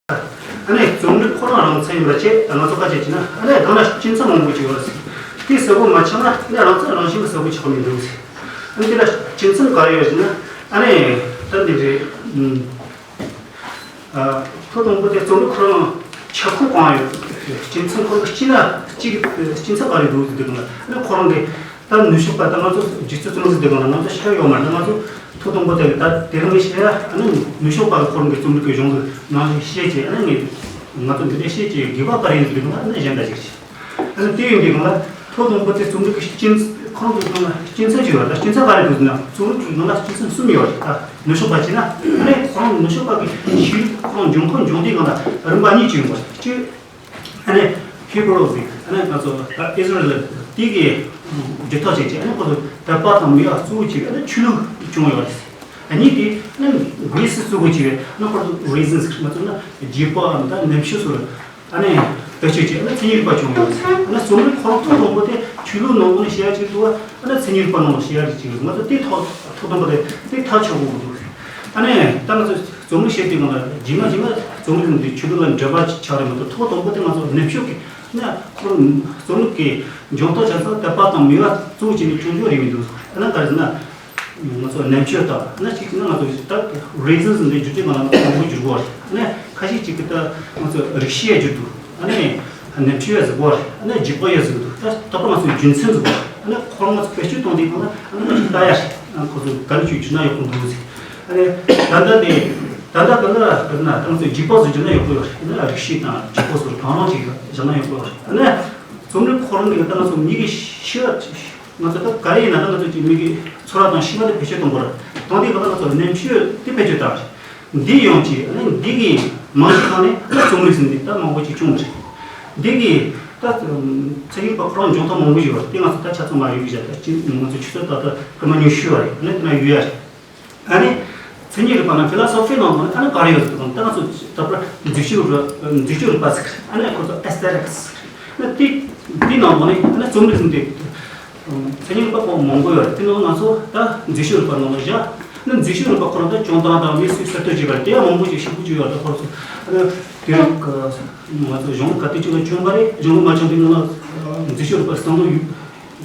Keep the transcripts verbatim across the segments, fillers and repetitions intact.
ཨ་ནི་རྩོམ་རིག་ཁོ་རང་རང་མཚན་ཡིན་པ་བྱས། ང་ཚོ་ཁ་ཆད་བྱས་ན། ཨ་ནི་གང་ལ་སྐྱེ་མཚམས་མང་པོ་ཅིག་ཡོད་རེད། དེ་གསལ་པོ་མ་ཆགས་ན། ཨ་ནི་རང་མཚན་རང་བཞིན་གྱི་གསལ་པོ་ཆགས་མི་འདུག་ཨ་ནི་དེ་ལ་སྐྱེ་མཚམས་ག་རེ་ཡོད་ཟེར་ན། ཨ་ནི་ད་འདི་རེད། ཨ། ཐོག་དང་པོ་དེ་རྩོམ་རིག་ཁོ་རང་ཁྱབ་ཁོངས་གང་ཡོད། སྐྱེ་མཚམས་ཁོ་རང་གཅིག་ན་གཅིག་གི་སྐྱེ་མཚམས་ག་རེ་འདུག་ཟེར་དུས་སྒང་ལ། ཨ་ནི་ཁོ་རང་གི་ད་ནུབ་ཕྱོགས་པ་དང་ང་ཚོ་སྒྱུ་རྩལ་རྩོམ་རིག་ཟེར་དུས་སྒང་ལ་ང་ཚོ་ཤེས་ཡོད་མ་རེད། ང་ཚོ་ཐོག་དང་པོ་དེ་ད་དེ་རིང་གི་བཤད་ཡ། ཨ་ནི་ནུབ་ཕྱོགས་པ་གི་ཁོ་རང་གི་རྩོམ་རིག་གི་གཞུང་གི་ནང་བཞིན་བཤད་བྱས། ཨ་ནི་ངས་ང་ཚོ་འདི་འདྲ་བཤད་བྱས་དགོས་པ་ག་རེ་ཡིན་ཟེར་དུས་སྒང་ལ། ཨ་ནི་གཞན་དག་ཅིག་རེད། ཨ་ནི་དེ་ཡིན་དུས་སྒང་ལ་ཐོག་དང་པོ་དེ་རྩོམ་རིག་གི་སྐྱེ་ཁོ་རང་གི་སྒང་ལ་སྐྱེ་མཚམས་ཅིག་ཡོད་རེད། ད་སྐྱེ་མཚམས་ག་རེ་འདུག་ཟེར་ན། རྩོམ་རིག་གི་ནང་ལ་སྐྱེ་མཚམས་གསུམ་ཡོད་རེད། ད་ནུབ་ཕྱོགས་པ་བྱས་ན། ཨ་ནི་ཁོ་རང་ནུབ་ཕྱོགས་པ་གི་ཤེས་རིག་ཁོ་རང་འབྱུང་ཁུངས་འབྱུང་དུས་སྒང་ལ་རིམ་པ་གཉིས་ཅིག་ཡོང་གི་རེད། གཅིག་ཨ་ནི་Hebrew་ཟེར། ཨ་ནི་ང་ཚོ་ད་ཨིསི་ར་ཨེལ་དེ་གི་རྒྱུད་ཐག་བཅད་བྱས། ཨ་ནི་ཁོ་ཚོ་དད་པ་དང་མོས་པ་གཙོ་བོ་བྱས་པའི་ཆོས་ལུགས་བྱུང་ཡོད་རེད། ཨ་ནི་དེ་ཨ་ནི་Greece་གཙོ་བོ་བྱས་པའི། ཨ་ནི་ཁོ་ཚོ་reason་ཟེར། ང་ཚོ་ན་རྗེས་དཔག་དང་ད་ནུབ་ཕྱོགས་སུ། ཨ་ནི་བེད་སྤྱོད་བྱས། ཨ་ནི་མཚན་ཉིད་རིག་པ་བྱུང་ཡོད། ཨ་ནི་རྩོམ་རིག་ཁོ་རང་ཐོག་དང་པོ་དེ་ཆོས་ལུགས་ནང་ལོགས་ནས་བཤད་ཡ་ཅིག་འདུག་ཨ་ནི་མཚན་ཉིད་རིག་པ་ནང་ལོགས་བཤད་ཡ་ཅིག་འདུག་ང་ཚོ་དེ་ཐོག་ཐོག་དང་པོ་དེ་དེ་ཐག་ཆོད་དགོས་འདུག་ཨ་ནི་ད་ང་ཚོ་རྩོམ་རིག་བཤད་དུས་སྒང་ལ་རྗེས་མ་རྗེས་མ་རྩོམ་རིག་འདི་ཆོས་ལུགས་ལ་འབྲེལ་བ་ཆགས་རེད་མ་གཏོགས། ཐོག་དང་པོ་དེ་ང་ཚོ་ནུབ་ཕྱོགས་ཀྱི་ཨ་ནི་ཁོ་རང་རྩོམ་རིག་གི་འབྱུང་ཐབས་བྱ་ས་དད་པ་དང་མོས་པ་གཙོ་བོ་བྱས་ནས་བྱུང་ཆོག་རེད་མི་འདུག་ཨ་ནི་ག་རེ་ཟེར་ན། ང་ཚོ་ནུབ་ཕྱོགས་དང་། ཨ་ནི་གཅིག་བྱས་ན་ང་ཚོ་ད་reasons་འདི་བསྒྱུར་དུས་སྒང་ལ་མང་པོ་བསྒྱུར་དགོས་རེད། ཨ་ནི་ཁ་ཤས་ཅིག་གིས་ད་ང་ཚོ་རིག་བྱེད་ཡ་བསྒྱུར་འདུག་ཨ་ནི་ནུབ་ཕྱོགས་ཡ་ཟེར་དགོས་རེད། ཨ་ནི་རྗེས་དཔག་ཡ་ཟེར་གི་འདུག་ད་ད་ལྟ་ང་ཚོ་རྒྱུ་མཚན་ཟེར་དགོས་རེད། ཨ་ནི་ཁོ་རང་ང་ཚོ་བེད་སྤྱོད་གཏོང་དུས་སྒང་ལ། ཨ་ནི་ང་ཚོ་ལྟ་ཡ་རེད། ཨ་ནི་ཁོ་ཚོ་ག་རེ་བྱས་བསྒྱུར་ན་ཡག་པོ་འདུག་ཟེར། ཨ་ནི་ད་ལྟ་དེ་ད་ལྟ་གང་ལ་ད་ང་ཚོ་རྗེས་དཔག་ཟེར་བསྒྱུར་ན་ཡག་པོ་ཡོད་རེད། ཨ་ནི་རིག་བྱེད་དང་རྗེས་དཔག་ཟེར་གང་རུང་ཅིག་བཞག་ན་ཡག་པོ་ཡོད་རེད། ཨ་ནི་རྩོམ་རིག་ཁོ་རང་གི་ད་ང་ཚོ་མིག་གིས་ཤེས་པ། ང་ཚོ་ད་ག་རེ་ཡིན་ན། ད་ང་ཚོ་ཅིག་མིག་གིས་ཚོར་བ་དང་ཤེས་པ་དེ་བེད་སྤྱོད་གཏོང་དགོས་རེད། གཏོང་དུས་སྒང་ལ་ང་ཚོ་ནུབ་ཕྱོགས་དེ་བེད་སྤྱོད་བཏང་རེད། འདི་ཡོང་ཅིག་ཨ་ནི་འདི་གི་རྨང་གཞི་སྒང་ནས་ད་རྩོམ་རིག་ཟེར་འདི་ད་མང་པོ་ཅིག་བྱུང་རེད། འདི་གི་ད་མཚན་ཉིད་རིག་པ་ཁོ་རང་འབྱུང་ཐབས་མང་པོ་ཞིག་ཡོད་རེད། དེ་ང་ཚོ་ད་ཆ་ཚང་མ་ཡོད་ཀྱི་རེད། ད་ཅིག་ང་ཚོ་ཆུ་ཚོད་ད་ལྟ་སྐར་མ་ཉི་ཤུ་བ་རེད། ཨ་ནི་དེ་ན་ཡོད་ཡ་རེད། ཨ་ནི་མཚན་ཉིད་རིག་པ་ནང་ཕི་ལོ་སོ་ཕི་ནང་ལོགས་ནས་ཨ་ནི་ག་རེ་ཡོད་ཟེར་དུས་སྒང་ལ། ད་ང་ཚོ་ད་ལྟ་འཛུགས་སྤྱོད་རིག་འཛུགས་སྤྱོད་རིག་པ་ཟེར། ཨ་ནི་ཁོ་ཚོ་aesthetics་ཟེར། ཨ་ནི་དེ་དེ་ནང་ལོགས་ནས་ཨ་ནི་རྩོམ་རིག་ཟེར་དེ་མཚན་ཉིད་རིག་པ་ཁོ་མང་པོ་ཡོད་རེད། དེ་ནང་ང་ཚོ་ད་འཛུགས་སྤྱོད་རིག་པ་ནང་ལ་བཞག་ཨ་ནི་འཛུགས་སྤྱོད་རིག་པ་ཁོ་རང་ད་སྐྱོང་སྟངས་དང་མི་སུས་གསར་གཏོད་བྱས་པ་རེད། དེ་ཡང་མང་པོ་ཞིག་ཞིབ་པོ་ཅིག་ཡོད་རེད། ད་ཁོ་ཚོ་ཨ་ནི་དེ་ང་ཚོ་གཞུང་ལུགས་ག་དུས་ཅིག་ལ་བྱུང་བ་རེད། གཞུང་ལུགས་མ་བྱུང་དུས་སྒང་ལ་འཛུགས་སྤྱོད་རིག་པ་བསམ་བློ་ཡོད།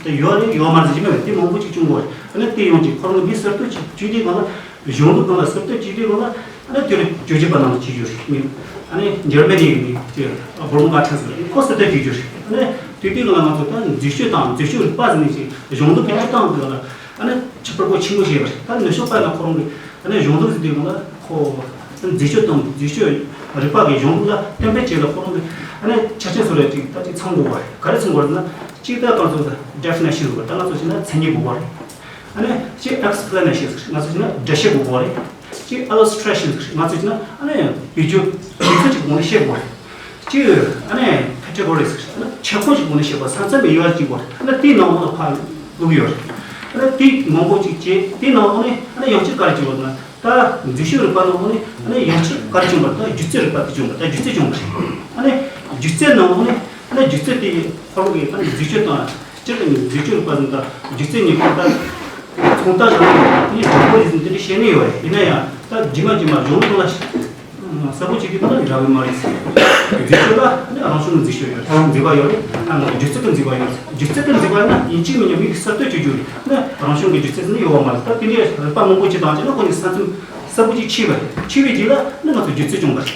དེ་ཡོད་རེད་ཡོད་མ་རེད་ཟེར་གྱི་མེད་པ། དེ་མང་པོ་ཅིག་བྱུང་དགོས་རེད། ཨ་ནི་དེ་ཡོང་ཅིག་ཁོ་རང་གི་མི་གསར་གཏོད་ཅིག་བྱེད་དུས་སྒང་ལ། གཞུང་ལུགས་སྒང་ལ་གསར་གཏོད་བྱེད་དུས་སྒང་ལ། ཨ་ནི་དེ་རུ་བཅོས་བསྒྱུར་པ་རྣམས་བྱེད་རྒྱུ་རེད། མི་ཨ་ནི་འཇར་མ་ནི་གི་མི་དེ་བྷོ་ལོན་གྷ་ཊན་ཟེར་བ་ཁོ་གསར་གཏོད་བྱེད་རྒྱུ་རེད། ཨ་ནི་དེ་དུས་སྒང་ལ་ང་ཚོ་ད་འཛུགས་སྤྱོད་དང་འཛུགས་སྤྱོད་རིག་པ་ཟེར་ནས་ཅིག་གཞུང་ལུགས་ཀྱི་སྤྱིར་བཏང་གི་སྒང་ལ་ཨ་ནི་ཁྱད་པར་གོ་ཆེན་པོ་བྱས་པ་རེད། ད་ནུབ་ཕྱོགས་པ་ལ་ཁོ་རང་གི་ཨ་ནི་གཞུང་ལུགས་ཟེར་དུས་སྒང་ལ། ཁོ་འཛུགས་སྤྱོད་དང་འཛུགས་སྤྱོད་རིག་པ་གི་གཞུང་ལུགས་ལ་གཏན་འབེབས་བྱས་ལ། ཁོ་རང་གི་ཨ་ནི་ཆ་རྐྱེན་སོགས་རེ་ཅིག་ད་ཅིག་ཚང་དགོས་པ་རེད། ག་རེ་ཚང་དགོས་རེད་ཟེར་ན། གཅིག་ད་ང་ཚོ་definition་ཟེར་བ། ད་ང་ཚོ་བྱས་ན་མཚན་ཉིད་དགོས་པ་རེད། ཨ་ནི་གཅིག་explanation་ཟེར། ང་ཚོ་བྱས་ན་འགྲེལ་བཤད་དགོས་པ་རེད། གཅིག illustration་ཟེར། ང་ཚོ་བྱས་ན་ཨ་ནི་བེད་སྤྱོད་ཡིག་ཚད་ཅིག་གོང་ནས་བཤད་དགོས་པ་རེད། གཅིག་ཨ་ནི་categories་ཟེར། ཨ་ནི་ཁྱབ་ཁོངས་ཅིག་གོང་ནས་བཤད་པ། ས་མཚམས་པའི་དབྱེ་བ་ཅིག་དགོས་རེད། ཨ་ནི་དེའི་ནང་ལོགས་ལ་ཕར་བླུགས་ཡོད་རེད། ཨ་ནི་དེ་མང་པོ་ཅིག་བྱས། དེའི་ནང་ལོགས་ནས་ཨ་ནི་ཡང་གཅིག་ག་རེ་བྱུང་བ་ན། ད་འཛུགས་སྤྱོད་རིག་པ་ནང་ལོགས་ནས་ཨ་ནི་ཡང་གཅིག་ག་རེ་བྱུང་བ། ད་སྒྱུ་རྩལ་རིག་པ་དེ་བྱུང་བ། ད་སྒྱུ་རྩལ་བྱུང་བ་རེད། ཨ་ནི་སྒྱུ་རྩལ་ནང་ལོགས་ནས་ཨ་ནི་སྒྱུ་རྩལ་དེ་ཁོ་རང་གི་ཨ་ནི་འཛུགས་སྤྱོད་དང་སྤྱིར་དུ་འཛུགས་སྤྱོད་རིག་པ་ཟེར་ན། ད་སྒྱུ་རྩལ་གཉིས་ཀ་ད་མཚུངས་རྟགས་བཞག་ན་དེ་ནི་དྲང་པོ་རེད་ཟེར་ནས་དེ་འདྲ་བཤད་ནི་ཡོད་རེད། ཡིན་ན་ཡང་ད་རྗེས་མ་རྗེས་མ་གཞུང་ལུགས་ལ་གསལ་པོ་བྱེད་དུས་ད་འདྲ་བོ་མ་རེད། འཛུགས་སྤྱོད་ལ་ནི་རང་བྱུང་གི་འཛུགས་སྤྱོད་ཡོད་རེད། འཛུགས་པ་ཡོད་རེད། ཨ་ནི་སྒྱུ་རྩལ་གྱི་འཛུགས་པ་ཡོད་རེད། སྒྱུ་རྩལ་གྱི་འཛུགས་པ་ཡིན་ན་ཡིན་གཅིག་མིན་གཉིས་མིག་གིས་གསར་གཏོད་བྱེད་རྒྱུ་རེད། ནི་རང་བྱུང་གི་སྒྱུ་རྩལ་ཟེར་ནི་ཡོད་པ་མ་རེད། ད་དེ་འདྲའི་རིག་པ་མང་པོ་ཅིག་བཏང་བྱས་ན་ཁོ་ནི་ས་མཚམས་གསལ་པོ་ཅིག་ཕྱེ་བ་རེད། ཕྱེ་བའི་རྗེས་ལ་ནི་ང་ཚོ་སྒྱུ་རྩལ་བྱུང་བ་རེད།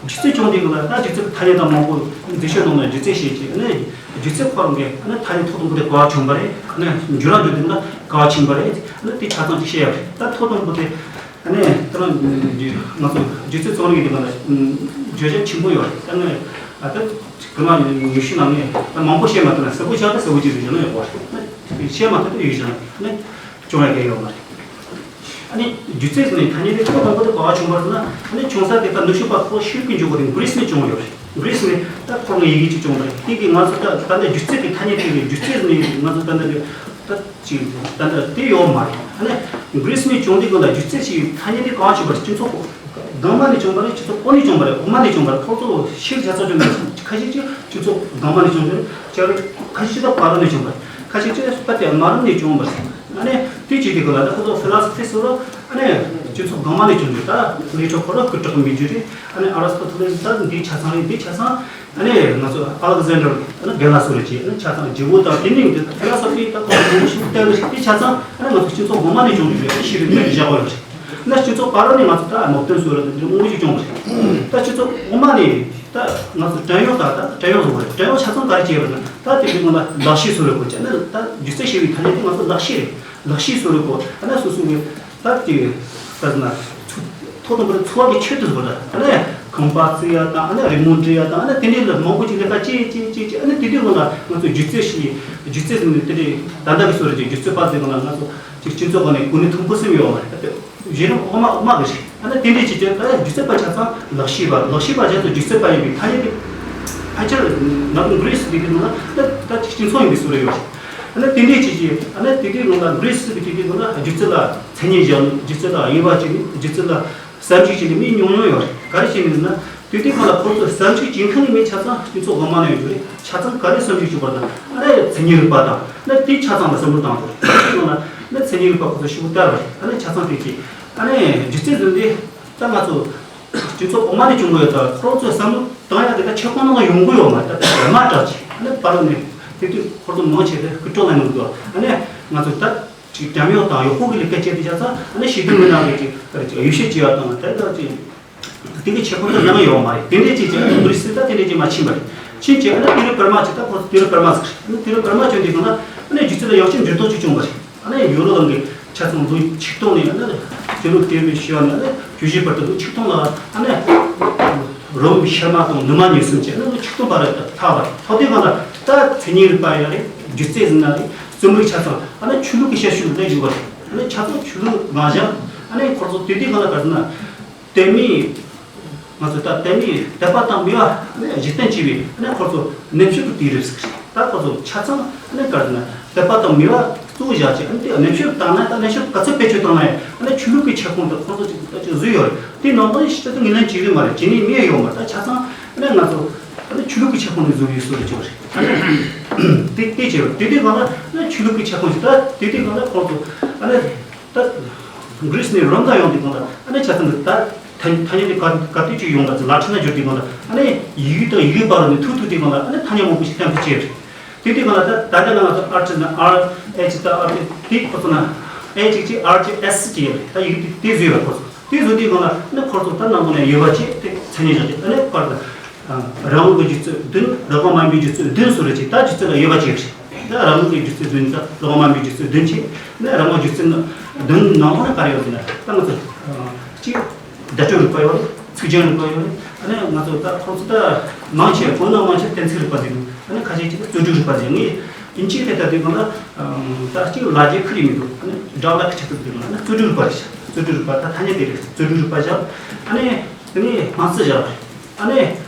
སྒྱུ་རྩལ་བྱུང་དུས་ལ་ད་སྒྱུ་རྩལ་གྱི་ཐ་སྙད་དང་མང་པོ་འཛུགས་སྤྱོད་ནང་ལ་སྒྱུ་རྩལ་བཤད་ཅིག་ནི་སྒྱུ་རྩལ་ཁོ་རང་གི་ནི་ཐ་སྙད་ཐོག་ཏུ་འགོ་དེ་ག་བ་བྱུང་བ་རེད། ནི་འགྱུར་བ་འགྲོ་དུས་ལ་ག་བ་ཕྱིན་པ་རེད། ནི་དེ་ཆ་ཚང་ཅིག་བཤད་ཡ་རེད། ད་ཐོག་ཏུ་འགོ་དེ་ནི་ད་ང་ཚོ་སྒྱུ་རྩལ་རྩོམ་རིག་གི་སྒང་ལ་བརྗོད་བྱ་ཆེན་པོ་ཡོད་རེད། ད་ནི་ད་སྐར་མ་ཉི་ཤུ་ནང་ནས་ད་མང་པོ་བཤད་མ་ཐུབ་ན། གསལ་པོ་ཆགས་ད་གསལ་པོ་ཅིག་ཟེར་བྱས་ན་ཡག་པོ་རེད། ནི་བཤད་མ་ཐུབ་ད་ཡོད་བྱས་ན་ནི་སྐྱོན་ཡ་གང་ཡོད་མ་རེད། ཨ་ནི་སྒྱུ་རྩལ་ཟེར་ནས་ཐ་སྙད་དེ་ཐོག་དང་པོ་དེ་ག་བ་བྱུང་བ་ཟེར་ན། ཨ་ནི་བྱུང་ས་དེ་ད་ནུབ་ཕྱོགས་པ་ཁོ་ཤེས་ཀྱི་འཇུག་གི་དེ་གྷི་རིས་ནས་བྱུང་ཡོད་རེད། གྷི་རིས་ནས་ད་ཁོ་རང་ཡི་གེ་ཅིག་བྱུང་བ་རེད། དེ་གི་ང་ཚོ་ད་ད་ལྟ་སྒྱུ་རྩལ་གྱི་ཐ་སྙད་དེ་རེད། སྒྱུ་རྩལ་ཟེར་ནས་ང་ཚོ་ད་ལྟ་དེ་ད་ཅིག་ད་ལྟ་དེ་ཡོད་མ་རེད། ཨ་ནི་གྷི་རིས་ནས་བྱུང་དུས་སྒང་ལ་སྒྱུ་རྩལ་ཞིག་ཐ་སྙད་དེ་ག་བ་བྱུང་བ་རེད། སྤྱི་ཚོགས་སྒང་མ་ནས་བྱུང་བ་རེད། སྤྱི་ཚོགས་འོག་ནས་བྱུང་བ་རེད། འོག་མ་ནས་བྱུང་བ་རེད། ཁོ་ཚོ་ཤེས་བྱ་ཚ་ཆུང་ནས་ཁ་ཤས་ཅིག་སྤྱི་ཚོགས་སྒང་མ་ནས་བྱུང་བ་རེད། ཁ་ཤས་ཅིག་ད་བར་ནས་བྱུང་བ་རེད། ཁ་ཤས་ཅིག་ད་དེ་མ་རུམ་ནས་བྱུང་བ་རེད། ཨ་ནི་དེ་བྱེད་དུས་སྒང་ལ་ད་ཁོ་ཚོ་ཕི་ལོ་སོ་ཕི་ཟེར་རོ། ཨ་ནི་ སྤྱི་ཚོགས་གོང་མ་ནས་བྱུང་རྒྱུ། ད་ལི་ཊོ་ཁོ་ར་སྐུ་དྲག་མི་རྒྱུ་རེད། ཨ་ནི་ཨ་རི་སྟོ་ཐི་ལེ་ད་འདིའི་ཆ་ཚང་རེད། འདིའི་ཆ་ཚང་ཨ་ནི་ང་ཚོ་ཨ་ལེག་ཟན་ཌར་ཨ་ནི་གྷེ་ལ་སོ་རེད་ཅེས། ཨ་ནི་ཆ་ཚང་ཇི་བོ་དང་དེ་ནས་འདི་ཕི་ལ་སོ་ཕི་ད་ཁོ་རང་ཞིག་བལྟས་རེད། དེའི་ཆ་ཚང་ཨ་ནི་ང་ཚོ་སྤྱི་ཚོགས་གོང་མ་ནས་བྱུང་རྒྱུ་རེད། ཤེས་རིག་ནས་བཞག་པ་རེད། ན་སྤྱི་ཚོགས་བར་ནས་ང་ཚོ་ད་མོ་བསྟན་སོ་རེད། འདི་མོ་ཞིག་བྱུང་རེད། ད་སྤྱི་ཚོགས་གོང་མ་ནས་ད་ང་ཚོ་བྲན་གཡོག་ད་ད་བྲན་གཡོག་བཟོ་བ་རེད། བྲན་གཡོག་ཆ་ཚང་ག་རེ་བྱས་པ་ན་ད་དེ་རིང་ང་ལ་ལག་ཤེས་སོ་རེད་གོ་ཅེ་ན། ད་སྒྱུ་རྩལ་ཤེས་པའི་ཐ་སྙད་དེ་ང་ཚོ་ལག་ཤེས་རེད། ལག་ཤེས་སོ་རེད་གོ། ཨ་ན་སོ་སོ་གི་ད་དེ་ད་ན་ཐོག་དང་པོ་འཚོ་བ་གི་ཆེད་དུ་བཟོ་ད། ཨ་ནི་ཁང་པ་བརྩིགས་ཡ་དང་། ཨ་ནི་རི་མོ་འབྲི་ཡ་དང་། ཨ་ནི་དེ་འདྲའི་ལ་མང་པོ་ཅིག་ལས་ཀ་བྱེད་བྱེད་བྱེད་བྱེད། ཨ་ནི་དེ་དུས་སྒང་ལ་ང་ཚོ་སྒྱུ་རྩལ་ཞིག་སྒྱུ་རྩལ་ཟེར་ནས་དེ་འདྲའི་ད་ལྟ་གི་སོ་རེད་ཅིག་སྒྱུ་རྩལ་པ་ཟེར་སྒང་ལ་ང་ཚོ་ཅིག་སྤྱི་ཚོགས་སྒང་ནས་གོ་གནས་མཐོན་པོ་སེམས་ཡོད་མ་རེད། ད་གཞན་དབང་མ་དབང་མ་གི་རེད། ཨ་ནི་དེ་འདྲའི་ཅིག་ཅིག་ད་སྒྱུ་རྩལ་པ་ཆ་ཚང་ལག་ཤེས་པ། ལག་ཤེས་པ་ཆ་ཚང་སྒྱུ་རྩལ་པ་ཡིན་པའི་ཐ་སྙད་དེ་ཕལ་ཆེར་ང་ཚོ་འགྲིག་སྲིད་པའི་ནང་ལ་ད་ད་ཅིག་སྤྱི་ཚོགས་ཡིན་པའི་སོ་རེད་ཡོད་རེད། ཨ་ནི་དེ་འདྲའི་ཅིག་ཅིག་ཨ་ནི་དེ་དུས་སྒང་ལ་འགྲིག་སྲིད་པའི་དེ་དུས་སྒང་ལ་སྒྱུ་རྩལ་ལ་མཚན་སྙན་བཞག་ནས། སྒྱུ་རྩལ་ལ་དབྱེ་བ་བྱས་ནས། སྒྱུ་རྩལ་ལ་བསམ་གཞིག་བྱས་ནས་མི་ཉུང་ཉུང་ཡོད་རེད། ག་རེ་བྱས་ནས་ན། དེ་དུས་སྒང་ལ་ཁོ་ཚོ་བསམ་གཞིག་བྱེད་མཁན་ནི་མི་ཆ་ཚང་སྤྱི་ཚོགས་གོང་མ་ནས་ཡོད་རེད། ཆ་ཚང་ག་རེ་བསམ་གཞིག་བྱེད་པ་དང་། ཨ་ནི་མཚན་སྙན་རིག་པ་དང་། ཨ་ནི་དེ་ཆ་ཚང་ལ་བསམ་བློ་བཏང་དགོས་རེད། དེ་དུས་སྒང་ལ་ཨ་ནི་མཚན་སྙན་རིག་པ་ཁོ་ཚོ་ཞེ་པོ་དར་བ་རེད། ཨ་ནི་ཆ་ཚང་དེ་གྱིས་ཨ་ནི་སྒྱུ་རྩལ་འདོན་དུས་ད་ང་ཚོ་སྤྱི་ཚོགས་གོང་མ་ནས་བྱུང་དགོས་ཡོད་ཙང་ཁོ་ཚོ་བསམ་བློ་བཏང་ཡ་དེ་ད་ཁྱབ་ཁོངས་ནང་ལ་ཡོང་གི་ཡོད་མ་རེད། ད་དམའ་དྲགས་ཅིག་ཨ་ནི་བར་ནས་དེ་དུས་ཁོ་ཚོ་མང་ཆེ་དེ་སྐུ་དྲག་ལ་ཡོང་གི་འདུག་ཨ་ནི་ང་ཚོ་ད་ཅིག་བྲན་གཡོག་དང་གཡོག་པོ་གི་ལས་ཀ་བྱེད་དུས་ཆ་ཚང་ཨ་ནི་ཤེས་ལྡན་མི་སྣ་གི་ཅིག་ད་ཅིག་གཡོ་ཞིབ་བྱེད་ཡ་དང་། དེ་ལྟར་ཅིག་དེ་གི་ཁྱབ་ཁོངས་དུ་ཡང་ཡོད་མ་རེད། དེ་འདྲའི་ཅིག་ཅིག་ཨ་ནི་འདུག་སྲིད། ད་དེ་འདྲའི་ཅིག་མ་ཕྱིན་པ་རེད། ཕྱིན་ཅིག་ཨ་ནི་དུས་རབས་བར་མ་ཅིག་ད་ཁོ་ཚོ་དུས་རབས་བར་མ་ཟེར། ཨ་ནི་དུས་རབས་བར་མ་བྱོན་དུས་སྒང་ལ་ཨ་ནི་སྒྱུ་རྩལ་ལ་ཡང་ཅིག་འགྱུར་ལྡོག་ཅིག་བྱུང་བ་རེད། ཨ་ནི་ཡོ་རོབ་གླིང་གི་ཆ་ཚང་ལོ་ཆིག་སྟོང་ནས་ཨ་ནི་ཅི་ལོ་དེ་བའི་ཤི་བ་ནས་ཨ་ནི་བཅུ་བཞི་བར་དུ་ལོ་ཆིག་སྟོང་ལ་ཨ་ནི་རོམ་ཤར་མ་དང་ནུ་མ་གཉིས་གསུམ་བྱས་ཨ་ནི་ལོ་ཆིག་སྟོང་བར་དུ་ལྷག་པ་རེད། ལྷག་དུས་སྒང་ལ་ད་མཚན་སྙན་རིག་པ་ཡིན་ན་རེད། སྒྱུ་རྩལ་ཟེར་ན་རེད། རྩོམ་རིག་ཆ་ཚང་ཨ་ནི་ཆོས་ལུགས་ཀྱི་ཞབས་ཞུ་ལ་བསླེབས་ཡོད་པ་རེད། ཨ་ནི་ཆ་ཚང་ཆོས་ལུགས་རང་བཞིན་ཨ་ནི་ཁོ་ཚོ་དེ་དུས་སྒང་ལ་ག་ཟེར་ན། དད་མོས། ང་ཚོ་ད་དད་མོས་དད་པ་དང་མོས་པ་ཨ་ནི་གཞི་རྟེན་བྱས་པའི་ཨ་ནི་ཁོ་ཚོ་ནུབ་ཕྱོགས་ཀྱི་དུས་རབས་ཟིག་རེད། ད་ཁོ་ཚོ་ཆ་ཚང་ཨ་ནི་ག་རེ་ཟེར་ན་དད་པ་དང་མོས་པ་གཙོ་བོ་བཞག་བྱས། ཨ་ནི་དེ་ནུབ་ཕྱོགས་བཏང་ན། ད་ནུབ་ཕྱོགས་ག་ཚོད་བེད་སྤྱོད་བཏང་ན་ཡང་ཨ་ནི་ཆོས་ལུགས་ཀྱི་ཁྱབ་ཁོངས་དེ་ཁོ་ཚོ་ཅིག་ད་ཅིག་བཟོས་ཡོད་རེད། དེ་ནང་དོན་ཞིག་ད་ངོས་ལེན་བྱེད་གི་མ་རེད། བྱེད་ནི་མེད་ཡོད་མ་རེད། ད་ཆ་ཚང་ཨ་ནི་ང་ཚོ་ཨ་ནི་ཆོས་ལུགས་ཀྱི་ཁྱབ་ཁོངས་ནས་བཟོས་ཡོད་བཟོ་རེད་བྱས་པ་རེད། ཨ་ནི་དེ་དེ་བྱས་པ་དེ་དུས་སྒང་ལ་ཨ་ནི་ཆོས་ལུགས་ཀྱི་ཁྱབ་ཁོངས་ཞིག་ད་དེ་དུས་སྒང་ལ་ཁོ་ཚོ་ཨ་ནི། ད་གྷི་རིས་ནས་རོམ་ད་ཡོང་དུས་སྒང་ལ་ཨ་ནི་ཆ་ཚང་གི་ད་ཐ་ཐ་སྙད་དེ་ག་ག་དུས་ཅིག་ཡོང་ད་ཚེ་ལ་ཊིན་ན་བསྒྱུར་དུས་སྒང་ལ་ཨ་ནི་ཡི་གེ་དང་ཡི་གེ་བར་ནས་ཐུག་ཐུག་དུས་སྒང་ལ་ཨ་ནི་ཐ་སྙད་མང་པོ་ཞིག་གཏན་འཁེལ་བྱས་རེད། དེ་དུས་སྒང་ལ་ད་ད་ལྟ་ང་ཚོ་ཨར་ཅི་ན་ཨར་ཨེཆ་ད་ཨར་ཅི་དེ་ཁོ་ཚོ་ན་ཨེ་ཅིག་ཅིག་ཨར་ཅི་ཨེས་ཅིག་ཡོད་རེད། ད་ཡི་གེ་དེ་དེ་བཟོས་པ་ཁོ་ཚོ་དེ་བཟོ་དུས་སྒང་ལ་ཨ་ནི་ཁོ་ཚོ་ད་ནང་ལོགས་ནས་ཡོད་པ་ཅིག་དེ་མཚན་སྙན་བཞག་ཅིག་ཨ་ནི་བར་དུ། རང་དབང་གི་སྒྱུ་རྩལ་བདུན། རང་དབང་མ་ཡིན་པའི་སྒྱུ་རྩལ་བདུན་སོགས་རེད་ཅེས། ད་སྒྱུ་རྩལ་ལ་དབྱེ་བ་ཕྱེ་བ་རེད། ད་རང་དབང་གི་སྒྱུ་རྩལ་བདུན་དང་རང་དབང་མ་ཡིན་པའི་སྒྱུ་རྩལ་བདུན་བྱས་ནས། རང་དབང་སྒྱུ་རྩལ་བདུན་ནང་ལོགས་ན་ག་རེ་ཡོད་ཟེར་ན། ད་ང་ཚོ་གཅིག་བརྡ་སྤྲོད་རིག་པ་ཡོད་རེད། ཚིག་སྦྱང་རིག་པ་ཡོད་རེད། ཨ་ནི་ང་ཚོ་ད་ཁོང་ཚོ་ད་མང་ཆེ་བ་ནང་མང་ཆེ་བ་གཏན་ཚིགས་རིག་པ་ཟེར་གི། ཨ་ནི་ཁ་ཤས་ཅིག་རྩོད་སྒྲུབ་རིག་པ་ཟེར། ངས་དབྱིན་ཇིའི་ཐད་ལྟ་དུས་སྒང་ལ་ད་གཅིག་ལ་རྒྱ་ཁུར་ཡིན་མི་འདུག་ཨ་ནི་སྦྲག་ལ་ཁ་ཆག་ཏུ་དུས་སྒང་ལ་ཨ་ནི་རྩོད་སྒྲུབ་རིག་པ་རེད་ཤག་རྩོད་སྒྲུབ་རིག་པ་ད་ཐ་སྙད་དེ་རེད། རྩོད་སྒྲུབ་རིག་པ་བཞག་ཨ་ནི་དེ་ནས་སྣང་སྲིད་བཞག་ཨ་ནི།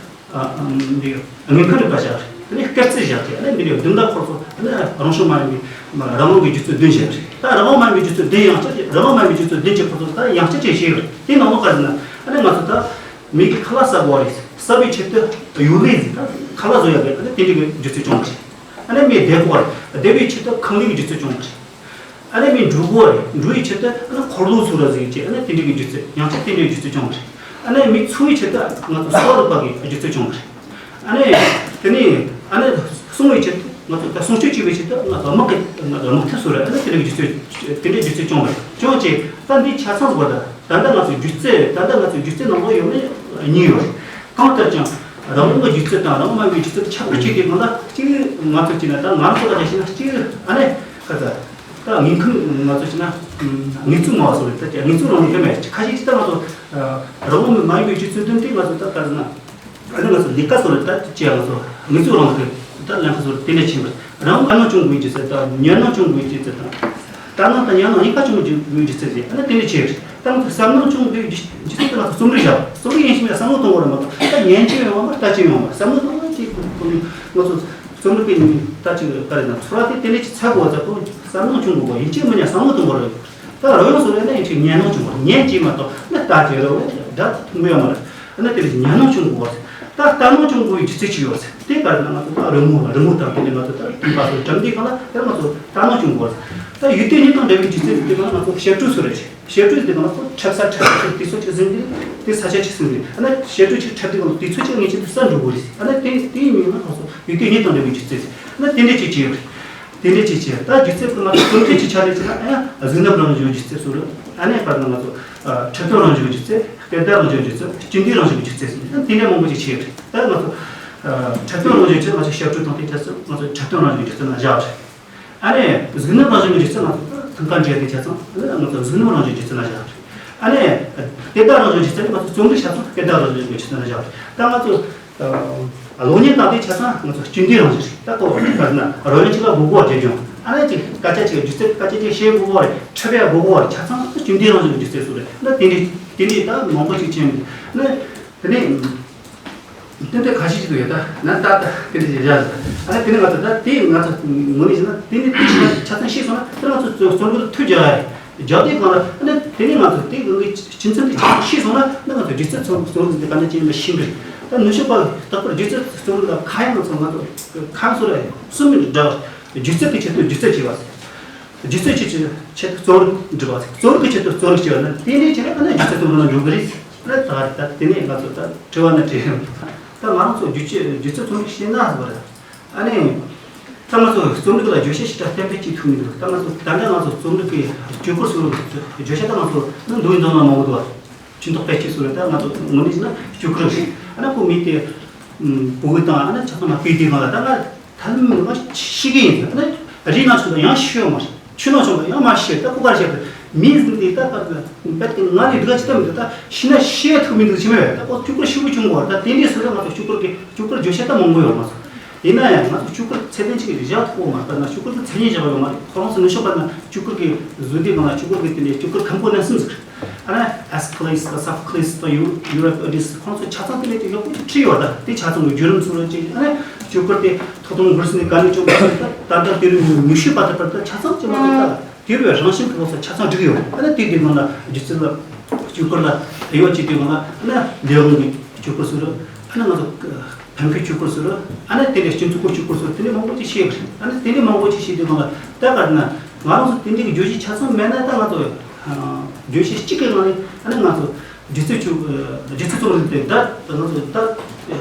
ཨ་ཨ་འདི་དངོས་ཁམས་རིག་པ་བཞག་རེད། དེ་ནས་སྐར་རྩིས་བཞག་རེད། ཨ་ནི་འདི་ནས་བདུན་ལ་ཁོ་ཚོ་ཨ་ནི་རང་བྱུང་མ་ཡིན་པའི་རང་དབང་གི་སྒྱུ་རྩལ་བདུན་བཞག་རེད། ད་རང་དབང་མ་ཡིན་པའི་སྒྱུ་རྩལ་བདུན་ཡང་བསྐྱར་རང་དབང་མ་ཡིན་པའི་སྒྱུ་རྩལ་བདུན་གྱི་ཁོ་ཚོ་ད་ཡང་བསྐྱར་ཅིག་བྱས་ཡོད་རེད། དེ་ནང་ལོགས་ག་རེ་ཟེར་ན། ཨ་ནི་ང་ཚོ་ད་མི་གི་ཁ་ལག་ཟ་དགོས་རེད། ཟ་བའི་ཆེད་དུ་ཡོ་ལེ་ཟེར། ད་ཁ་ལག་བཟོ་ཡག་གི་ཨ་ནི་དེ་འདྲ་གི་སྒྱུ་རྩལ་བྱུང་བ་རེད། ཨ་ནི་མི་བདེ་པོ་རེད། བདེ་བའི་ཆེད་དུ་ཁང་པའི་སྒྱུ་རྩལ་བྱུང་བ་རེད། ཨ་ནི་མི་འགྲོ་དགོས་རེད། འགྲོ་བའི་ཆེད་དུ་ཨ་ནི་འཁོར་ལོ་བཟོ་ར་ཟིག་བྱས། ཨ་ནི་དེ་འདྲ་གི་སྒྱུ་རྩལ། ཡང་བསྐྱར་དེ་འདྲའི་སྒྱུ་རྩལ་བྱུང་བ་རེད། ཨ་ནི་མི་འཚོ་བའི་ཆེད་དུ་ང་ཚོ་གསོ་བ་རིག་པ་གི་སྒྱུ་རྩལ་བྱུང་བ་རེད། ཨ་ནི་དེ་ནས་ཨ་ནི་སྲུང་བའི་ཆེད་དུ་ང་ཚོ་ད་སྲུང་སྐྱོབ་བྱེད་པའི་ཆེད་དུ་ང་ཚོ་དམག་གི་ང་ཚོ་དམག་འཐབ་བཟོ་ར། ཨ་ནི་དེ་འདྲ་གི་སྒྱུ་རྩལ། དེ་འདྲའི་སྒྱུ་རྩལ་བྱུང་བ་རེད། བྱུང་བྱས་ད་འདི་ཆ་ཚང་བ་ད་ད་ལྟ་ང་ཚོ་སྒྱུ་རྩལ། ད་ལྟ་ང་ཚོ་སྒྱུ་རྩལ་ནང་ལོགས་ཡོད་མེད་གཉིས་ཡོད་རེད། གང་ལྟར་ཀྱང་རང་དབང་གི་སྒྱུ་རྩལ་དང་རང་དབང་མ་ཡིན་པའི་སྒྱུ་རྩལ་ཁྱད་པར་ཕྱེ་དུས་སྒང་ལ་གཅིག་ང་ཚོ་བྱས་ན། ད་ང་རང་ཚོ་ལ་བྱས་ན་གཅིག་ཨ་ནི་ཁ་ཚ། ད་དངོས་ཁམས་ང་ཚོ་བྱས་ན་དངོས་གཙོ་སྨྲ་བ་སོགས་རེད། ད་དངོས་གཙོ་རང་ལུགས་ཡོད་མེད་ཁ་ཤས་ཀྱིས་ད་ང་ཚོ་རང་དབང་མ་ཡིན་པའི་སྒྱུ་རྩལ་བདུན་དེ་ང་ཚོ་ད་ག་རེ་ཟེར་ན། ཨ་ནི་ང་ཚོ་ལས་ཀ་སོགས་རེད། ད་ཅི་ང་ཚོ་དངོས་གཙོ་རང་ལུགས་རེད། ད་ལས་ཀ་སོགས་རེད། དེ་འདྲ་ཕྱིན་པ་རེད། རང་དབང་སྣང་བྱུང་དགོས་སྒྱུ་རྩལ་དང་ཉོན་སྣང་བྱུང་དགོས་སྒྱུ་རྩལ་དང་། ལྟར་སྣང་དང་ཉམས་སྣང་གཉིས་ཀ་བྱུང་དགོས་སྒྱུ་རྩལ་ཟེར། ཨ་ནི་དེ་འདྲ་བྱས་རེད། ད་ང་ཚོ་བསམ་སྣང་བྱུང་དགོས་སྒྱུ་རྩལ་དེ་ང་ཚོ་རྩོམ་རིག་བྱ། རྩོམ་རིག་ཡིན་ཕྱིན་ཡང་བསམ་བློ་གཏོང་དགོས་རེད་མ་གཏོགས་ད་ཉན་གྱི་ཡོད་མ་རེད། ལྟ་གྱི་ཡོད་མ་རེད། བསམ་བློ་གཏོང་ན་ཅིག་ཁོ་ནི་ང་ཚོ་རྩོམ་རིག་གི་ད་ཅིག་ག་རེ་ན་ཚོར་བ་དེ་དེ་འདྲ་ཅིག་འཚོལ་དགོས་ཙང་ཁོ་བསམ་སྣང་བྱུང་དགོས་པ་ཡིན་གཅིག་མིན་ཡང་བསམ་བློ་གཏོང་དགོས་རེད། ད་རོལ་དབྱངས་སོགས་ལ་ཡིན་ན་ཡིན་གཅིག་ཉན་སྣང་བྱུང་བ་རེད། ཉན་གྱི་མ་གཏོགས་ནི་ལྟ་གྱི་རེད། འོ་འདྲ་ཐུབ་ཡོད་མ་རེད། ཨ་ནི་དེ་ལས་ཉན་སྣང་བྱུང་དགོས་པ་རེད། ད་ལྟ་སྣང་བྱུང་དགོས་པའི་སྒྱུ་རྩལ་ཅིག་ཡོད་རེད། དེ་ག་རེ་ན་ང་ཚོ་ད་རི་མོ་ལ་རི་མོ་དང་དེ་ནས་ང་ཚོ་ད་དུས་པ་སོགས་འགྲམ་དེའི་སྒང་ལ་དེར་ང་ཚོ་ལྟ་སྣང་བྱུང་དགོས་པ་རེད། ད་ཡུལ་དུས་གཉིས་དང་འབྲེལ་བའི་སྒྱུ་རྩལ་ཟེར་དུས་སྒང་ལ་ང་ཚོ་ཞབས་བྲོ་སོགས་རེད། ཞབས་བྲོ་དེ་གང་ལ་ཁོ་འཁྲབ་ས་འཁྲབ་ས་དེ་ཚོ་ཅིག་ཟིན་ཏེ་དེ་ས་ཆ་ཅིག་ཟིན་ཏེ་ཨ་ན་ཞབས་བྲོ་ཅིག་འཁྲབ་དེ་གང་ལ་དུས་ཚོད་ཅིག་ངེས་ཅན་དུ་ས་འགྲོ་དགོས་རེད། ཨ་ན་དེ་དེའི་མིང་ལ་ཁོ་ཚོ་ཡུལ་དུས་གཉིས་དང་འབྲེལ་བའི་སྒྱུ་རྩལ་ཟེར། ཨ་ན་དེ་འདྲ་ཅིག་བྱས་ཡོད་རེད། དེ་འདྲ་ཅིག་བྱས་ད་སྒྱུ་རྩལ་གི་ང་ཚོ་རྩོམ་རིག་གི་ཆ་ནས་བྱས་ན་ཨ་ཡང་གཟུགས་རྣམ་རང་བཞིན་སྒྱུ་རྩལ་སོགས་རེད། ཨ་ནས་བར་ན་ང་ཚོ་འཁྲབ་སྟོན་རང་བཞིན་སྒྱུ་རྩལ། སྐད་བརྡ་རང་བཞིན་སྒྱུ་རྩལ། སྐྱིན་འགྲུལ་རང་བཞིན་སྒྱུ་རྩལ་ཟེར་ན་དེ་འདྲ་མང་པོ་ཅིག་བྱས་ཡོད་རེད། ད་ང་ཚོ་འཁྲབ་སྟོན་རང་བཞིན་སྒྱུ་རྩལ་ང་ཚོ་ཞབས་བྲོ་དང་དེ་ཆ་ཚང་ང་ཚོ་འཁྲབ་སྟོན་རང་བཞིན་སྒྱུ་རྩལ་ནང་བཞག་རེད། ཨ་ནི་གཟུགས་རྣམ་རང་བཞིན་གྱི་སྒྱུ་རྩལ་ང་ཚོ་ཐང་ཀ་འདྲེས་དེ་ཆ་ཚང་ང་ཚོ་གཟུགས་རྣམ་རང་བཞིན་གྱི་སྒྱུ་རྩལ་ན་བཞག་རེད། ཨ་ནི་སྐད་བརྡ་རང་བཞིན་གྱི་སྒྱུ་རྩལ་ནི་ང་ཚོ་རྩོམ་རིག་ཆ་ཚང་སྐད་བརྡ་རང་བཞིན་གྱི་སྒྱུ་རྩལ་ན་བཞག་རེད། ད་ང་ཚོ་གློག་བརྙན་དང་དེ་ཆ་ཚང་ང་ཚོ་སྐྱིན་འགྲུལ་རང་བཞིན་རེད། ད་ཁོ་བར་ན་རོལ་དབྱངས་ཅིག་ལ་གོ་གོ་བ་བརྒྱབ་ཀྱང་ཨ་ནི་ཅིག་སྐད་ཆ་ཅིག་སྒྱུ་རྩལ་སྐད་ཆ་ཅིག་བཤད་གོ་གོ་བ་རེད། འཁྲབ་ཡ་གོ་གོ་བ་རེད། ཆ་ཚང་སྐྱིན་འགྲུལ་རང་བཞིན་གྱི་སྒྱུ་རྩལ་སུ་རེད། ན་དེ་འདྲའི་དེ་འདྲའི་ད་མང་པོ་ཅིག་ཅན་ནི་དེ་ནས། དེ་འདྲ་ཁ་ཤས་ཤིག་ཏུ་ཡོད་ད། ན་ད་ད་དེ་འདྲ་ཞིག་བཞག་ཟེར། ཨ་ནི་དེ་ནས་ང་ཚོ་ད་དེ་ང་ཚོ་ངོ་ནས་བྱས་ན་དེ་ནི་དེ་ཆ་ཆ་ཚང་ཤེས་སོང་ན་དེ་ང་ཚོ་རྩོམ་རྩོམ་རིག་ལ་ཐུགས་རྒྱག་ཡ་རྒྱག་དེ་གང་ལ་ཨ་ནི་དེ་ནས་ང་ཚོ་དེ་གང་གི་སྤྱི་ཚན་དེ་ཆ་ཚང་ཤེས་སོང་ན་ན་ང་ཚོ་སྒྱུ་རྩལ་རྩོམ་རྩོམ་རིག་འདི་ག་ནས་ཅི་ཡིན་པ་ཤེས་གི་རེད། ད་ནུ་ཞོ་པ་རྟག་པར་སྒྱུ་རྩལ་རྩོམ་རིག་ལ་ཁ་ཡང་ང་ཚོ་ང་ཚོ་ཁ་ཡང་སོ་ར་གསུམ་མིན་འདྲ་བ། སྒྱུ་རྩལ་གི་ཆེད་དུ་སྒྱུ་རྩལ་བྱས་པ། སྒྱུ་རྩལ་གྱི་ཆེད་དུ་རྩོམ་རིག་འབྲི་བ། རྩོམ་རིག་གི་ཆེད་དུ་རྩོམ་རིག་བྱེད་པ་ན་དེ་འདྲའི་ཆེད་ལ་ཨ་ནི་སྒྱུ་རྩལ་རྩོམ་རིག་ནང་འཇུག་གི་རེད། ཨ་ནི་ད་ད་དེ་ནས་ང་ཚོ་ད་དྲི་བ་ནི་དྲི་ཡོང་། ད་ང་རང་ཚོ་སྒྱུ་རྩལ་སྒྱུ་རྩལ་རྩོམ་རིག་བྱེད་ན་ཟེར་བ་རེད། ཨ་ནི་ད་ང་ཚོ་རྩོམ་རིག་ལ་བརྗོད་བྱ་ཞིག་ད་གཏན་འབེབས་བྱེད་ཐུབ་མི་འདུག་ད་ང་ཚོ་ད་ལྟ་ང་ཚོ་རྩོམ་རིག་གི་སྤྱོད་སྒོ་སོགས་བརྗོད་བྱ་ད་ང་ཚོ་ནི་འདུག་ཡིན་ཙང་ན་མང་པོ་འདུག་ཆུ་འདོགས་པའི་ཆེད་སོགས་ལ་ད་ང་ཚོ་ངོ་ནས་བྱས་ན་སྤྱོད་སྒོ་རེད། ཨ་ནི་ཁོ་མི་དེ་བུ་གུ་དང་ཨ་ནི་ཆ་ཚང་མ་སྤུས་དེ་གང་ལ་ད་ང་། ད་ལམ་ང་ཤི་གི་ཡིན་ཟེར་ན་རི་ནང་ཆུང་དུ་ཡང་ཤི་ཡོད་མ་རེད། ཆུ་ནང་ཆུང་དུ་ཡང་མ་ཤི་ད་ཁོ་གར་ཤི་ཡོད་མི་ཟིན་དེ་ད་ད་རྦད་དེ་ང་ལས་སྡུག་ཅི་ད་མི་འདུག་ད་ཤི་ན་ཤི་ཡ་ཐུབ་མི་འདུག་ཅི་མེད་ད་ཁོ་སྤྱོད་སྒོ་ཤི་བོ་བྱུང་བ་ད་དེ་འདྲའི་སུ་ད་ང་ཚོ་སྤྱོད་སྒོ་གི་སྤྱོད་སྒོ་བརྗོད་བྱ་ད་མང་པོ་ཡོད་མ་སོང་། ཡིན་ན་ཡང་ང་ཚོ་སྤྱོད་སྒོ་ཚད་ལྡན་ཅིག་བཞག་ཐུབ་པོ་མ་རེད། ད་ན་སྤྱོད་སྒོ་གི་མཚན་ཉིད་བཞག་ཡོད་མ་རེད། ཁོ་རང་ཚོ་ནུ་ཞོ་པ་ན་སྤྱོད་སྒོ་གི་དེ་འདྲའི་སྤྱོད་སྒོ་ཁམ་པོ་ན་གསུམ་ཟིག་ཨ་ནི་ཨེ་སི་ཁི་ལིས་དང་སོ་ཕོ་ཁི་ལིས་དང་ཡུ་ཡུ་རི་པི་ཌིས་ཁོང་ཚོ་ཆ་ཚང་དེ་ལས་ཀྱི་ཡག་པོ་ཁྲིད་ཡོད་ད། དེ་ཆ་ཚང་གི་བརྒྱུད་རིམ་ཚུར་ལ་ཅིག་ཨ་ནི་སྤྱོད་སྒོ་དེ་ཐོག་དང་པོར་སུ་ནས་ག་ནས་བྱུང་བ་ད་ད་ལྟ་དེ་རིང་ཉི་ཤུ་པ་དེ་བར་དུ་ཆ་ཚང་ཅི་མ་གཏོགས་ད་དེ་རུ་རང་བཞིན་གྱི་ལོགས་སུ་ཆ་ཚང་འགྲིག་ཡོད། ཨ་ནི་དེ་དེ་ནང་ལ་སྒྱུ་རྩལ་ལ་སྤྱོད་སྒོ་ལ་དེ་ཡོད་ཅིག་དེ་ནང་ལ་ཨ་ནི་ལས་དབང་གི་སྤྱོད་སྒོ་ཚུར་ཨ་ནི་ང་ཚོ། ཕན་ཁེ་ཆུ་ཁུར་ཟེར། ཨ་ནི་དེ་འདྲའི་སྤྱི་ཚོགས་ཀྱི་ཆུ་ཁུར་ཟེར་དེ་འདྲའི་མང་པོ་ཅིག་ཤེས་པ་རེད། ཨ་ནི་དེ་འདྲའི་མང་པོ་ཅིག་ཤེས་དུས་གང་ལ་ད་ག་ན་ང་རང་ཚོ་དེ་འདྲའི་བརྗོད་གཞི་ཆ་ཚང་མེད་ན་ད་ང་ཚོ་བརྗོད་གཞི་གཅིག་གི་ནང་ནས་ཨ་ནི་ང་ཚོ་སྒྱུ་རྩལ་ཆུ་སྒྱུ་རྩལ་རྩོམ་རིག་དེ་ད་ང་ཚོ་ད་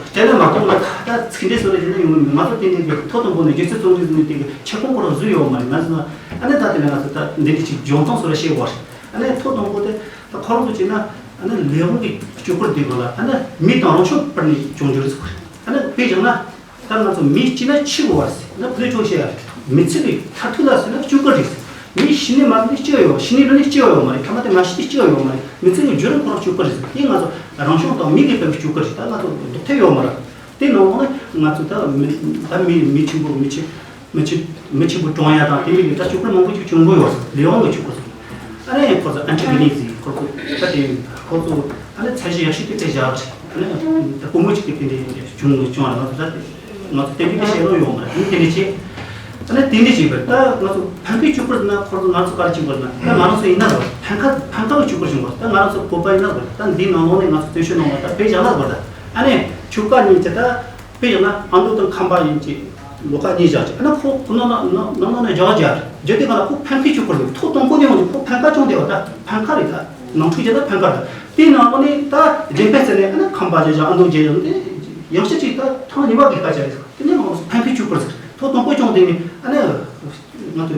སྤྱན་ལ་མ་གཏོགས་ང་ད་ཚིག་འགྲེལ་ཟེར་བ་ཡིན་ན་ཡོང་གི་མེད། ང་ཚོ་དེ་འདྲའི་གི་ཐོག་དང་པོ་ནས་སྒྱུ་རྩལ་རྩོམ་རིག་ཟེར་ནས་དེ་གི་ཁྱབ་ཁོངས་སྐོར་བཟོས་ཡོད་མ་རེད། ང་ཚོ་ཨ་ནི་ད་དེ་ནས་ང་ཚོ་ད་འདི་འདྲའི་ཅིག་འཇོན་ཐང་སོགས་ལ་ཤེས་དགོས་རེད། ཨ་ནི་ཐོག་དང་པོ་དེ། ད་ཁོ་རང་ཚོ་བྱས་ན་ཨ་ནི་ལས་དབང་གི་སྤྱོད་སྒོར་བསྡུས་པ་ལ་ཨ་ནི་མི་དང་རང་ཕྱོགས་བར་ནས་བྱུང་རྒྱུ་རེད་ཟེར་གི་རེད། ཨ་ནི་དཔེ་བཞག་ན་ད་ང་ཚོ་མི་སྐྱེས་ན་འཆི་དགོས་པ་རེད་ཟེར་ན་བུ་ལས་ཆུང་བཤད་ཡ་རེད། མི་ཚེ་གི་མཐར་ཐུག་ལ་ཟེར་ན་སྤྱོད་སྒོ་རེད་ཟེར། མི་ཤི་ནས་མ་ནི་སྐྱེ་བ་ཡོད་ཤི་ནས་ལོན་ནས་སྐྱེ་བ་ཡོད་མ་རེད། ཐ་མ་དེ་མ་ཤི་ནས་སྐྱེ་བ་ཡོད་མ་རེད། མི་ཚེ་གི་བརྒྱུད་རིམ་ཁོ་རང་སྤྱོད་སྒོ་རེད་ཟེར། དེ་ང་ཚོ་རང་བྱུང་དང་མི་གི་སྤེལ་བའི་སྤྱོད་སྒོ་རེད། ད་ང་ཚོ་ལྡོག་ཐབས་ཡོད་མ་རེད། དེ་ནང་ལོགས་ནས་ང་ཚོ་ད་མི་ད་མི་མི་ཆེན་པོ་མི་ཆེ་མི་ཆེ་མི་ཆེན་པོ་གྲོངས་ཡ་དང་དེ་འདྲའི་ད་སྤྱོད་སྒོ་མང་པོ་ཅིག་བྱུང་གི་ཡོད་རེད། ལས་དབང་གི་སྤྱོད་སྒོ་ཟེར། ཨ་ནི་ཁོ་ཚོ་ཨན་ཊི་གོ་ནི་ཟེར་ཁོ་ཚོ་ད་དེ་ཁོ་ཚོ་ཨ་ནི་ཚད་གཞི་ཡག་ཤོས་དེ་དེ་བཞག་རེད། ཨ་ནི་ད་བུ་མོ་ཅིག་གིས་དེ་འདྲའི་བྱུང་བྱུང་བ་ང་ཚོ་ད་ང་ཚོ་དེ་འདྲའི་བཤད་ལོང་ཡོད་མ་རེད། ཨ་ནི་དེ་འདྲའི་བྱས་ཨ་ནི་དེ་འདྲའི་བྱས་པ་ད་ང་ཚོ་ཕན་ཁེ་སྤྱོད་སྒོ་ཟེར་ན་ཁོ་ཚོ་ང་ཚོ་ག་རེ་བྱེད་དགོས་ན་ད་ང་རང་ཚོ་ཡིན་ན་རེད། ཕན་ཁ་ཕན་ཁ་གི་སྤྱོད་སྒོ་བྱུང་བ་ད་ང་རང་ཚོ་བོད་པ་ཡིན་ན་རེད། ད་འདིའི་ནང་ལོགས་ནས་ང་ཚོ་བཙན་བྱོལ་ནང་ལ་ད་དཔེ་བཞག་ན་རེད། ད་ཨ་ནི་ཁྱོ་ག་གཉིས་ཀྱི་ད། དཔེ་བཞག་ན་ཨ་མདོ་དང་ཁམས་པ་ཡིན་གྱི་ལོ་ཁ་གཉིས་བཞག་ཅིག་ཨ་ནི་ཁོ་ཁོ་ནང་ན་ནང་ནང་ན་རྒྱ་གར་རྒྱ་རྒྱ་དེ་ག་ལ་ཁོ་ཕན་ཁེ་ཆུ་ཁུར་ཟེར་ཐོག་དང་པོ་ནས་འོང་ཅིག་ཁོ་ཕན་ཁ་ཅུང་དེ་བ་ད་ཕན་ཁ་རེད། ད་ནང་འཁྲུག་བྱས་ད་ཕན་ཁ་རེད། དེའི་ནང་ལོགས་ནས་ད་རྒྱན་ཕན་ཟེར་ནས་ཨ་ནི་ཁམས་པ་རྒྱ་རྒྱ་ཨ་མདོ་རྒྱ་རྒྱ་དེ་ཡང་ཤ་ཅིག་ད་ཐང་ཉི་མ་གི་ཁ་བྱ་རེད། དེ་ནས་ང་ཕན་ཁེ་ཆུ་ཁུར་ཟེར་ཐོག་དང་པོ་ཅུང་དེ་ནས་ཨ་ནི་ང་ཚོ།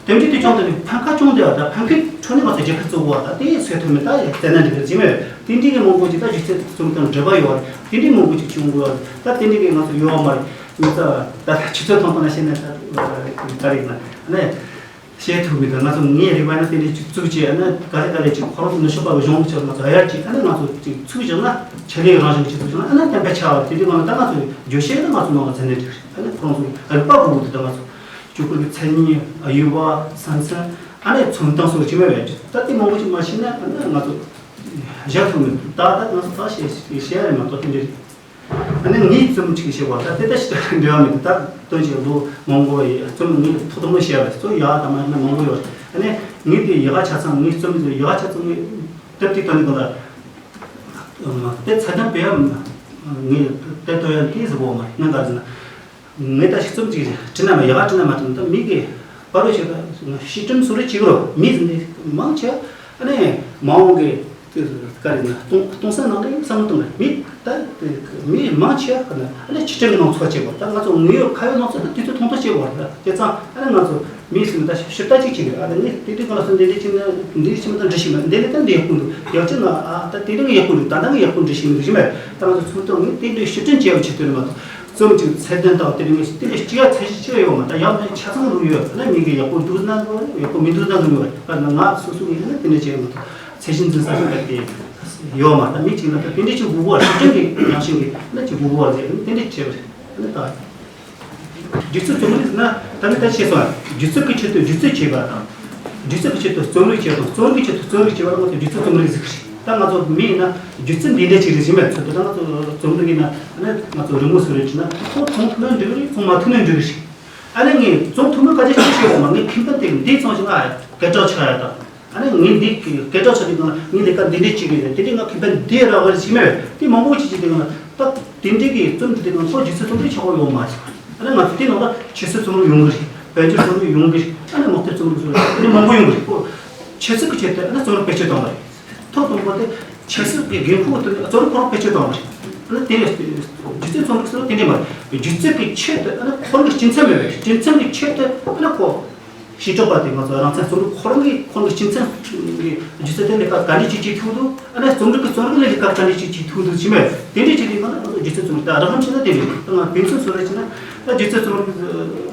དེ་འདྲའི་དུས་ཀྱང་དེ་ནི་ཕན་ཁ་ཅུང་དེ་བ་དང་ཕན་ཁེ་ཁྲོད་ནས་ང་ཚོ་རྒྱལ་ཁབ་བཙུགས་པ་དང་དེ་སོས་ཐོན་མེད་ད་བཙན་ན་འགྲིག་གི་ཟིན་མེད། དེ་འདྲའི་གི་མང་པོ་ཅིག་ད་སྒྱུ་རྩལ་རྩོམ་དང་འབྲེལ་བ་ཡོད་རེད། དེ་འདྲའི་མང་པོ་ཅིག་བྱུང་དགོས་རེད། ད་དེ་འདྲའི་གི་ང་ཚོ་ཡོད་མ་རེད། མི་ཚ་ད་ད་ཆུ་ཚོད་ཐོང་ཐོང་ན་བཤད་ན་ད་ད་རེད་ན་ནས་བཤད་ཐུབ་མི་འདུག་ང་ཚོ་ངའི་རིག་པ་ན་དེ་འདྲའི་ཅིག་བཙུགས་བྱས་ཨ་ན་ག་རེ་ག་རེ་ཅིག་ཁོ་རང་ཚོ་ནུ་ཞོ་པ་གི་གཞུང་ལུགས་ཆེད་ང་ཚོ་ཨ་ཡར་ཅིག་ཨ་ན་ང་ཚོ་ཅིག་ཚུགས་བཞག་ན་ཆེད་ལས་རང་བཞིན་ཅིག་ཚུགས་བཞག་ན་ཨ་ན་བརྟན་པོ་ཆགས་པ་དེ་འདྲའི་ངང་ད་ང་ཚོ་བརྗོད་བྱེད་ད་ང་ཚོ་ནང་ལ་ཚན་རིག་རེད། ཨ་ན་ཁོ་རང་ཚོ་རིག་པ་དགོས་ཀྱི་འདུག་ད་ང་ཚོ། སྤྱོད་སྒོ་གི་མཚན་ཉིད། དབྱེ་བ། ས་མཚམས། ཨ་ནི་མཚོན་སྟངས་སོགས་ཅི་མེད་པས། ད་དེ་མང་པོ་ཅིག་མ་ཤེས་ན་ཨ་ནི་ང་ཚོ་བཞག་ཐུབ་མི་འདུག་ད་ད་ང་ཚོ་ད་བཤད་བཤད་ཡ་རེད་མ་གཏོགས་དེ་འདྲ་རེད། ཨ་ནི་ངས་རྩོམ་ཅིག་བཤད་པ་ད་དེ་ད་ཞིག་ད་འབྲེལ་བ་མེད་འདུག་ད་དོན་ཅིག་ལོ་མང་པོ་ཡི་རྩོམ་ངས་ཐོག་དང་པོ་བཤད་པ་རེད། གཙོ་ཡག་དང་མ་ཡག་ན་མང་པོ་ཡོད་རེད། ཨ་ནི་ངས་དེ་ཡག་ཆ་ཚང་ངས་རྩོམ་དེ་ཡག་ཆ་ཚང་ངས་དེབ་དེ་ད་ནི་གང་ལ་དེ་ཚ་གྱང་བེ་ཡ་ངས་དེ་ལྟོས་ཡ་དེ་ཟེར་བོ་མ་ངས་ག་ཟེར་ན། ངས་ད་ཤི་རྩོམ་ཅིག་བྲིས་ན་མ་ཡག་བྲིས་ན་མ་བྲིས་ན་ད་མི་གི་པར་རོ་ཞིག་ད་ཤི་ཁྲིམས་སུ་རེ་བྱེད་གི་རོ་མི་ཟིན་ཏེ་མང་ཆེ་ ཨ་ནི་མ་འོངས་ཀྱི་དེ་ག་རེ་ན་སྟོང་སྟོང་ས་ནང་ལ་བསམ་བློ་གཏོང་དགོས། མི་ད་མི་མང་ཆེ་བ་ན་ཨ་ནི་ཕྱི་དྲིལ་ནང་ཚོགས་བྱེད་པ། ད་ང་ཚོ་དངོས་ཡོད་ཁ་ཡོད་ནང་ཚོགས་ད་དུས་ཚོད་ཐུང་ཐུང་བྱེད་དགོས་རེད། བྱས་ཙང་ཨ་ནི་ང་ཚོ་མི་སུ་ད་ཞིབ་ལྟ་ཅིག་བྱེད་དགོས། ཨ་ནི་ངས་དེ་དུས་གང་ལ་སོང་དེ་འདྲ་བྱས་ན་འདི་བྱས་མ་ད་འགྲིག་ཤི་མ་འདི་ལས་ད་འདི་ཡག་པོ་འདུག་ཡག་ཅིག་ན་ཨ་ད་དེ་འདྲ་ཡག་པོ་འདུག་ད་ལྟ་ཡག་པོ་འགྲིག་ཤི་མི་འདུག་ཞེས་མ་ད་ང་ཚོ་ཚོགས་ཐོག་ངས་དེ་འདྲའི་ཕྱིར་དྲན་བྱས་པ་ཆེད་དུ་རེད་མ་གཏོགས། རྩོམ་གྱི་ཚད་ལྡན་དག་དེ་རིང་ངས་དེ་འདྲའི་སྤྱི་ཡ་ཚད་གཞི་ཅི་ཡང་ཡོད་མ་རེད། ད་ཡང་ན་ཆ་ཚང་རུ་ཡོད་ན་མི་གི་ཡག་པོ་འདུག་ན་འདུག་ཡག་པོ་མི་འདུག་ན་འདུག་ཡོད་རེད། ད་ང་སོ་སོ་ཡིན་ན་དེ་འདྲ་བྱས་མ་གཏོགས་ཚད་གཞི་འཛིན་ས་ཞིག་ད་དེ་ཡོད་མ་རེད། མི་གཅིག་ན་ད་དེ་འདྲ་ཅིག་དགོས་པ་རེད། ཤུགས་ཅན་གྱི་རང་བཞིན་གྱི་ན་ཅིག་དགོས་པ་རེད། དེ་འདྲ་བྱས་པ་རེད། ད་སྒྱུ་རྩལ་རྩོམ་རིག་ཟེར་ན་ད་ནི་ད་ཆེ་སོང་། སྒྱུ་རྩལ་གྱི་ཆེད་དུ་སྒྱུ་རྩལ་བྱེད་པ་དང་། སྒྱུ་རྩལ་གྱི་ཆེད་དུ་རྩོམ་རིག་བྱེད་དང་། རྩོམ་རིག་གི་ཆེད་དུ་རྩོམ་རིག་བྱེད་པ་ལ་ང་ཚོ་སྒྱུ་རྩལ་རྩོམ་རིག་ཟེར་གི་རེད། ད་ང་ཚོ་མི་ཡིན་ན་སྒྱུ་རྩལ་འདི་འདྲ་ཅིག་རེད་ཟེར་མེད་ཚོད་དུ། ད་ང་ཚོ་རྩོམ་རིག་ཡིན་ན་ཨ་ནི་ང་ཚོ་རི་མོ་བཟོ་རེད་བྱས་ན་ཁོ་བཙོང་ཐུབ་ན་འགྲིག་གི་རེད། བཙོང་མ་ཐུབ་ན་འགྲིག་གི་རེད། ཨ་ནི་ངས་བཙོང་ཐུབ་ན་སྐད་ཆ་ཅི་བཤད་འོང་མ། ངས་ཁེ་ཕན་དེ་འདི་བཙོང་བྱས་ན་ཨ་སྐད་གྲགས་ཆགས་ཡ་དང་། ཨ་ནི་ངས་འདི་གི་སྐད་གྲགས་ཆགས་དུས་སྒང་ལ་ངས་ལས་ཀ་འདི་འདྲས་བྱེད་ཀྱི་རེད། དེ་འདྲས་ང་ཁེ་ཕན་འདི་རག་གི་རེད་ཟེར་མེད། དེ་མང་པོ་བྱེད་ཀྱི་དུས་སྒང་ལ་ད་དེ་འདྲས་ཀྱི་རྩོམ་འབྲི་དུས་སྒང་ལ་ཁོ་སྒྱུ་རྩལ་རྩོམ་རིག་ཆགས་པ་ཡོད་མ་རེད། ཨ་ནི་ང་ཚོ་དེ་ནང་ལ་ཆོས་སྲིད་རྩོམ་རིག་ཡོང་གི་རེད། དཔལ་འབྱོར་རྩོམ་རིག་ཡོང་གི་རེད། ཨ་ནི་དམག་དོན་རྩོམ་རིག་སོགས་དེ་འདྲས་མང་པོ་ཡོང་གི་རེད། ཁོ་ཆོས་སྲིད་ཀྱི་ཆེད་དུ་ཨ་ནི་རྩོམ་རིག་བེད་སྤྱོད་བཏང་བ་རེད། ཐོག་དང་པོ་དེ་ཆོས་སྲིད་ཀྱི་འགན་ཁུར་དེ་རྩོམ་རིག་ཁོ་རང་བེད་སྤྱོད་བཏང་བ་རེད། ཨ་ནི་དེ་ནས་སྒྱུ་རྩལ་རྩོམ་རིག་སོགས་དེ་འདྲས་མ་རེད། སྒྱུ་རྩལ་གྱི་ཆེད་དུ་ཨ་ནི་ཁོ་རང་གི་སྤྱི་མཚན་མེད་པའི་སྤྱི་མཚན་གྱི་ཆེད་དུ་ཨ་ནི་ཁོ། ཞེས་གྲགས་པ་དེ་ང་ཚོ་རང་བཙན་རྩོམ་རིག་ཁོ་རང་གིས་ཁོང་གི་སྤྱི་མཚན་གྱི་སྒྱུ་རྩལ་དེ་ལས་ཀ་ག་འདྲ་ཅིག་བྱེད་ཐུབ་འདུག་ཨ་ནི་རྩོམ་རིག་གི་རྩོམ་རིག་ལས་ཀ་ག་འདྲ་ཅིག་བྱེད་ཐུབ་འདུག་ཅི་མེད། དེ་འདྲ་ཅིག་དེ་ང་ཚོ་སྒྱུ་རྩལ་རྩོམ་རིག་ད་རག་ལམ་ཆེ་ན་དེ་རེད། ད་ང་དཔེ་མཚོན་བཟོ་རེ་བྱས་ན་ད་སྒྱུ་རྩལ་རྩོམ་རིག་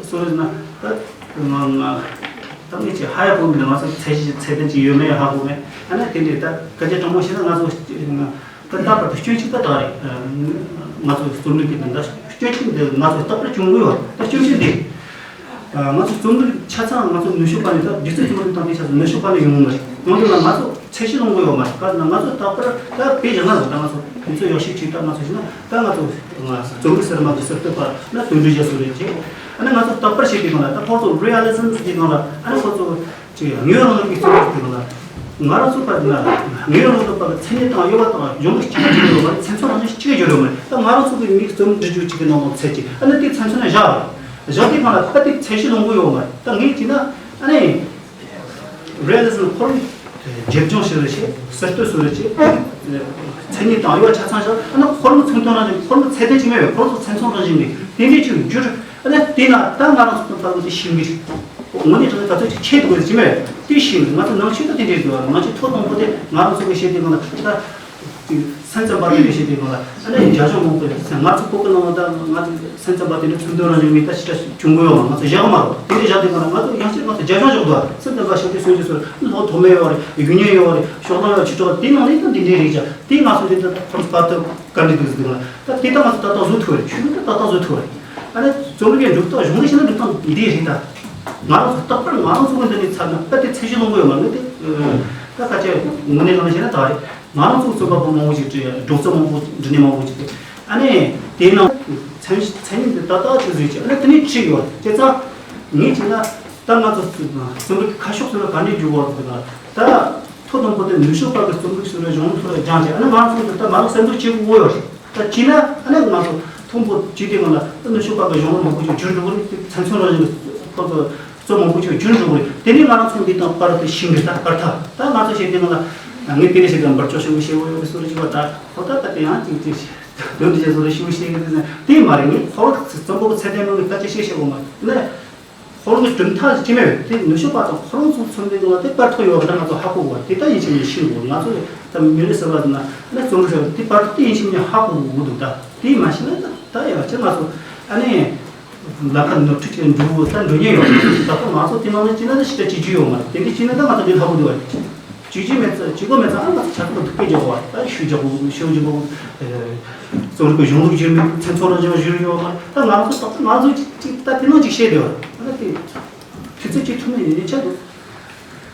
བཟོ་རེ་ན་ད་ང་ང་ད་ངས་ཅིག་ཧ་ཡ་གོ་མི་འདུག་ང་ཚོ་ཚད་གཞི་ཚད་ལྡན་ཅིག་ཡོད་མེད་ཧ་གོ་མེད། ཨ་ནི་དེ་འདྲ་ད་སྐད་ཆ་དྲང་མོ་བཤད་ན་ང་ཚོ། ད་ལྟ་བར་དུ་སྐྱོན་གཅིག་ད་ད་རེད། ང་ཚོའི་རྩོམ་རིག་གི་ད་ལྟ་སྐྱོན་གཅིག་འདི་ང་ཚོ་རྟག་པར་བྱུང་གི་ཡོད། ད་སྐྱོན་གཅིག་འདི། ང་ཚོ་རྩོམ་རིག་ཆ་ཚང་ང་ཚོ་ནུས་ཤུགས་པ་ནས་ད་སྒྱུ་རྩལ་རྩོམ་རིག་དང་དེ་ཆ་ཚང་ནུས་ཤུགས་པ་ནས་ཡོང་གི་མ་རེད། ཡོང་དུས་ལ་ང་ཚོ་ཚད་གཞི་ལོངས་གི་ཡོད་མ་རེད། ག་ན་ང་ཚོ་རྟག་པར་ད་དཔེ་བཞག་ན་ད་ང་ཚོ་དུས་ཚོད་ཡག་ཤོས་ཅིག་ད་ང་ཚོ་བྱས་ན་ད་ང་ཚོ་རྩོམ་རིག་གསར་མ་གི་གསར་གཏོད་པ་ན་དོན་འགྲུབ་རྒྱ་བཟོ་རེད་ཅེས། ཨ་ནི་ང་ཚོ་རྟག་པར་བྱེད་དུས་སྒང་ལ་ད་ཁོ་ཚོ་རི་ཨ་ལི་ཛམ་ཟེར་དུས་སྒང་ལ་ཨ་ནི་ཁོ་ཚོ། ཅིག་དངོས་ཡོད་རང་བཞིན་གྱི་རྩོམ་རིག་དེ་ལ། ང་རང་ཚོ་བར་ན་དངོས་ཡོད་རང་བཞིན་བར་གྱི་མཚན་ཉིད་དང་དབྱེ་བ་དང་གཞུང་ལུགས་གཅིག་གི་བརྗོད་ཡོད་མ་རེད། མཚན་མཚོན་རང་བཞིན་གཅིག་གི་བརྗོད་ཡོད་མ་རེད། ད་ང་རང་ཚོ་གི་མིའི་རྩོམ་འབྲི་རྒྱུ་གཅིག་གི་ནང་ནང་ཚད་ཀྱི་ཨ་ནི་དེ་མཚན་མཚོན་ན་བཞག་རེད། བཞག་དེ་གང་ལ་ད་དེ་ཚད་གཞི་ལོངས་གི་ཡོད་མ་རེད། ད་ངས་བྱས་ན་ཨ་ནི་རི་ཨ་ལི་ཛམ་ཁོ་རང་སྒེར་སྦྱོང་ཞིག་རེད་ཤེས། གསར་གཏོད་སུ་རེད་ཤེས། མཚན་ཉིད་དང་དབྱེ་བ་ཆ་ཚང་བཞག་ཨ་ནི་ཁོ་རང་མཚོན་དོན་རང་བཞིན་ཁོ་རང་ཚད་ལྡན་གཅིག་མེད་པས་ཁོ་རང་ཚོ་མཚན་མཚོན་རང་བཞིན་གྱི་དེ་འདྲའི་ཅིག་བསྒྱུར། ཨ་ནི་དེ་ན་ད་ང་རང་ཚོ་དང་ད་ལོ་དེ་ཤེས་གི་རེད། དངོས་གནས་དྲང་གནས་ད་ཚོད་ཅིག་ཆེད་དུ་དགོས་ཀྱི་མེད། དེ་ཤེས་ནས་ང་ཚོ་ནང་ཆོས་ད་དེ་འདྲས་འདུག་ང་ཚོ་ཐོག་དང་པོ་དེ་ང་རང་ཚོ་གི་བཤད་དེ་གང་ལ་ད་སེམས་ཙམ་པ་དེ་འདྲས་བཤད་དེ་གང་ལ་ཨ་ནི་རྒྱ་གཞུང་མང་པོ་ཡོད། ང་ཚོ་ཁོ་གི་ནང་ལ་ད་ང་ཚོ་སེམས་ཙམ་པ་དེ་འདྲས་མཚོན་དོན་རང་བཞིན་མེད་ད་ཞེ་དྲག་བྱུང་གི་ཡོད་མ་ང་ཚོ་བཞག་མ་རོགས་དེ་འདྲས་བཞག་དེ་གང་ལ་ང་ཚོ་ཡང་ཅིག་ང་ཚོ་རྒྱ་གཞུང་འཇོག་འདུག་སེམས་ཙམ་པ་བཤད་དེ་སོན་རྒྱུ་སོར་ལོ་ཐོག་མེད་ཡོད་རེད། ཡུལ་ཉན་ཡོད་རེད། ཤོག་ལངས་ཡོད་ཆུ་གྲོགས་དེ་ནང་ནས་ད་འདི་འདྲས་རེད་ཀྱང་དེ་ང་ཚོ་འདི་ད་ཁོ་ཚོ་བར་དུ་བཀར་འདི་འདུག་ཟེར་དེ་གང་ལ་ད་དེ་ད་ང་ཚོ་ད་ལྟ་བཟོ་ཐུབ་རེད། ཆོས་ལུགས་ད་ད་ལྟ་བཟོ་ཐུབ་རེད། ཨ་ནི་རྩོམ་རིག་གི་འགྲོ་སྟངས་གཞུང་ལས་བཤད་ན་འགྲོ་སྟངས་འདི་རེད་ད། ང་རང་ཚོ་རྟག་པར་ང་རང་ཚོ་གི་འདི་ནས་ཚར་ན་ད་དེ་ཚད་གཞི་ལོངས་གི་ཡོད་མ་རེད་དེ། ད་ཁ་ཆེ་དངོས་གནས་ནང་བཤད་ན་ད་རེད། ང་རང་ཚོ་རྩོམ་པ་པོ་མང་པོ་ཞིག་བྲིས་སྒྲོག་རྩོམ་མང་པོ་འབྲི་ནས་མང་པོ་ཞིག་བྲིས། ཨ་ནི་དེ་ནང་མཚན་མཚན་ཉིད་འདི་ཏག་ཏག་ཅིག་བཟོས་ཀྱི་ཨ་ནི་དེ་ནས་ཁྲིད་ཡོད་བྱས་ཙང་ངས་བྱས་ན་ད་ང་ཚོ་རྩོམ་རིག་ཁ་ཕྱོགས་སུ་ལ་ག་ནས་འཇུག་བར་འདུག་ན་ད་ཐོག་དང་པོ་དེ་ནུས་ཤུགས་པ་གི་རྩོམ་རིག་སུ་ལ་གཞུང་ལུགས་ཐོག་ལ་སྦྱངས་བྱས་ཨ་ནི་ང་ཚོ་འདི་ད་མ་ལག་གསར་འཛུགས་བྱེད་དགོས་ཡོད་རེད། ད་བྱས་ན་ཨ་ནི་ང་ཚོ་མཐོན་པོ་བྱས་ཏེ་ང་ལ་ད་ནུས་ཤུགས་པ་གི་གཞུང་ལུགས་མང་པོ་ཅིག་བསྒྱུར་འགྲོ་གི་རེད། དེ་མཚན་མཚོན་རང་བཞིན་གྱི་ཁོ་ཚོ་རྩོམ་མང་པོ་ཅིག་བསྒྱུར་འགྲོ་གི་རེད། དེ་ནས་ང་རང་ཚོ་འདི་དང་པར་དུ་ཤིང་གི་ད་པར་ཐག་ད་ང་ཚོ་བཤད་དེ་ང་ལ་ངས་དེ་ནས་བཤད་དེ་འབར་ལྕོག་ཤིང་གི་བཤད་འོ་ཡོད་གི་སོ་རེ་བྱས་པ་ད་ཁོ་ད་ད་དེ་ཡང་ཅིག་ཅིག་དོན་དུ་བྱས་སོ་རེ་ཤིང་བཤད་གི་དེ་ན་དེ་མ་རེད། ངས་ཁོ་བ་རྩོམ་པ་པོ་ཚད་ལྡན་མང་གི་ད་ཅི་བཤད་བཤད་འོ་མ་ནས། ཁོ་རང་གི་གྲུབ་མཐའ་ཅི་མེད་དེ་ནུས་ཤུགས་པ་དང་ཁོ་རང་ཚོ་མཚོན་པའི་ངོ་དེ་པར་ཐོག་ཡོད་པ་ད་ང་ཚོ་ཧ་གོ་བ་དེ་ད་ཡིན་གཅིག་མིན་གཅིག་ཤེས་དགོས། ང་ཚོ་ད་མི་རེ་ཟེར་བ་ན་ན་རྩོམ་རིག་ཟེར་བ་དེ་པར་ཐོག་དེ་ཡིན་གཅིག་མིན་ཧ་གོ་དགོས་འདུག་ད་དེ་མ་ཤེས་ན་ད་ད་ཡང་ཅི་ང་ཚོ་ཨ་ནི་ལམ་ཁ་ནོར་འཁྲུལ་ཅིག་འགྲོ་ད་འགྲོ་ཉེན་ཡོད། ད་ལྟ་ང་ཚོ་དེ་མ་ནི་ཅི་ན་ད་ཞིབ་ཕྲ་ཅིག་རྒྱུས་ཡོད་མ་རེད། དེ་འདྲ་ཅི་ན་ད་ང་ཚོ་འདི་ཧ་གོ་འདུག་བ། ཅིག་ཅིག་མེད་ཚ་ཅིག་གོ་མེད་ཚ་ཨ་ང་ཚོ་ཆ་ཚང་ཐུག་པས་རྒྱག་བ་ད་ཤུ་རྒྱག་གོ་ཤུ་རྒྱག་གོ་རྩོམ་རིག་གི་གཞུང་ལུགས་བསྒྱུར་མེད་མཚན་ཚོགས་རང་བཞིན་བསྒྱུར་ཡོད་མ་རེད། ད་ང་ཚོ་ད་ང་ཚོ་ཅིག་ཅིག་ད་དེ་ནང་ཅིག་བཤད་བསྡད་བ་ད་དེ་དུས་ཚོད་ཅིག་ཐུབ་ན་ཡིན་ནས་ཆ་འདུག